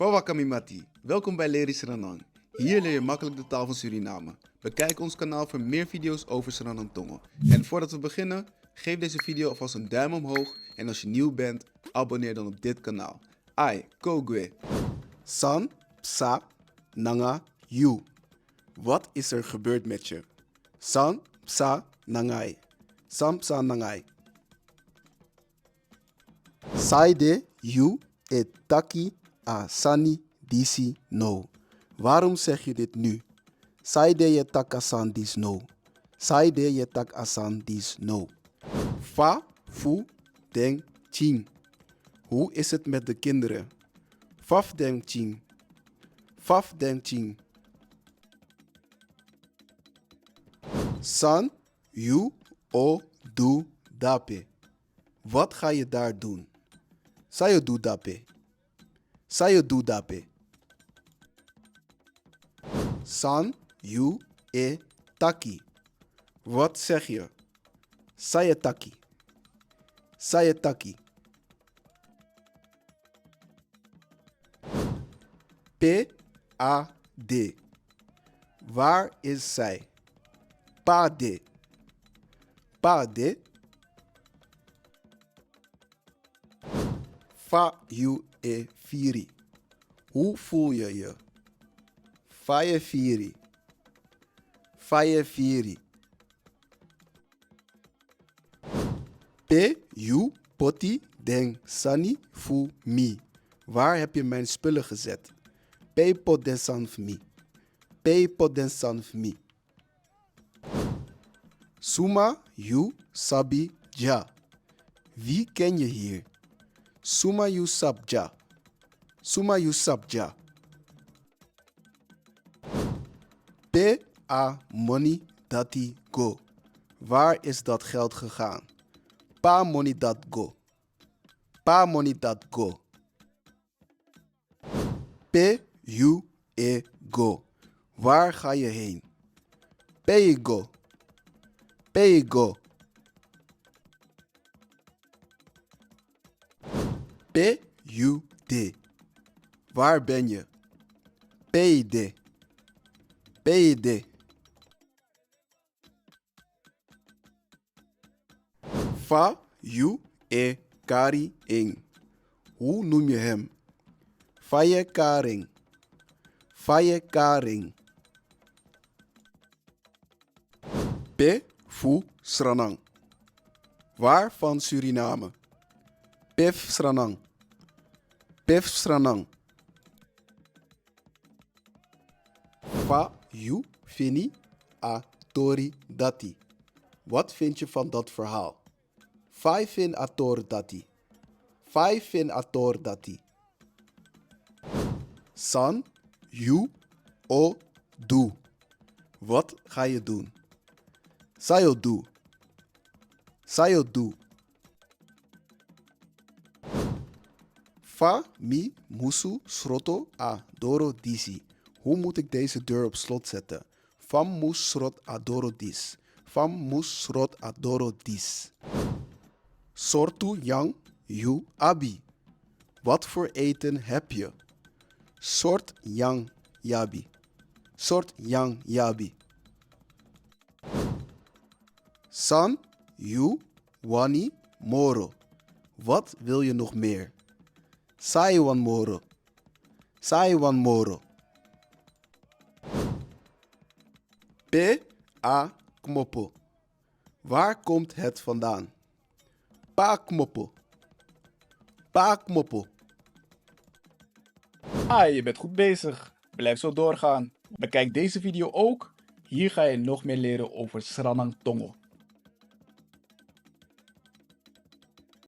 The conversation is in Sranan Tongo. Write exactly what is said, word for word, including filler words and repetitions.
Pawaka mi mati, welkom bij Leri Sranan. Hier leer je makkelijk de taal van Suriname. Bekijk ons kanaal voor meer video's over Sranan Tongo. En voordat we beginnen, geef deze video alvast een duim omhoog en als je nieuw bent, abonneer dan op dit kanaal. Ai, kogwe. San psa nanga yu. Wat is er gebeurd met je? San psa nangai. San psa nangai. Saide yu e taki a sani disi no? Waarom zeg je dit nu? Saide ye tak a san dis no? Saide ye tak a san dis no? Fa fu den ting. Hoe is het met de kinderen? Faf den ting. Faf den ting. San yu o du dape. Wat ga je daar doen? San yu du dape. San yu du dape. San yu e taki. Wat zeg je? San ye taki. San ye taki. Pe a de. Waar is zij? Pa de. Pa de. Fa yu e firi. Hoe voel je je? Fa ye firi. Fa ye firi. Pe yu poti den sani fu mi. Waar heb je mijn spullen gezet? Pe yu poti den sani fu mi. Pe yu poti den sani fu mi. Suma yu sabi dya. Wie ken je hier? Suma yu sabi dya. Suma yu sabi dya. Pe a moni dati go. Waar is dat geld gegaan? Pa moni dat go. Pa moni dat go. Pe yu e go. Waar ga je heen? Pe yu go. Pe yu go. Pe yu de. Waar ben je? Pe yu de. Pe yu de. Fa yu e kari en. Hoe noem je hem? Fa ye kari en. Fa ye kari en. Pe fu Sranan. Waar van Suriname? Pe fu Sranan. Pe fu Sranan. Fa yu fini a tori dati. Wat vind je van dat verhaal? Fa yu fini a tori dati. Fa yu fini a tori dati. San yu o du. Wat ga je doen? San yu o du. San yu o du. Fa mi musu sroto a doro disi. Hoe moet ik deze deur op slot zetten? Fa mi musu sroto a doro disi. Fa mi musu sroto a doro disi. Sortu nyan yu abi. Wat voor eten heb je? Sortu nyan yu abi. Sortu nyan yu abi. San yu wani moro. Wat wil je nog meer? San yu wani moro. San yu wani moro. Pe a kmopo. Waar komt het vandaan? Pe a kmopo. Pe a kmopo. Ah, je bent goed bezig. Blijf zo doorgaan. Bekijk deze video ook. Hier ga je nog meer leren over Sranan Tongo.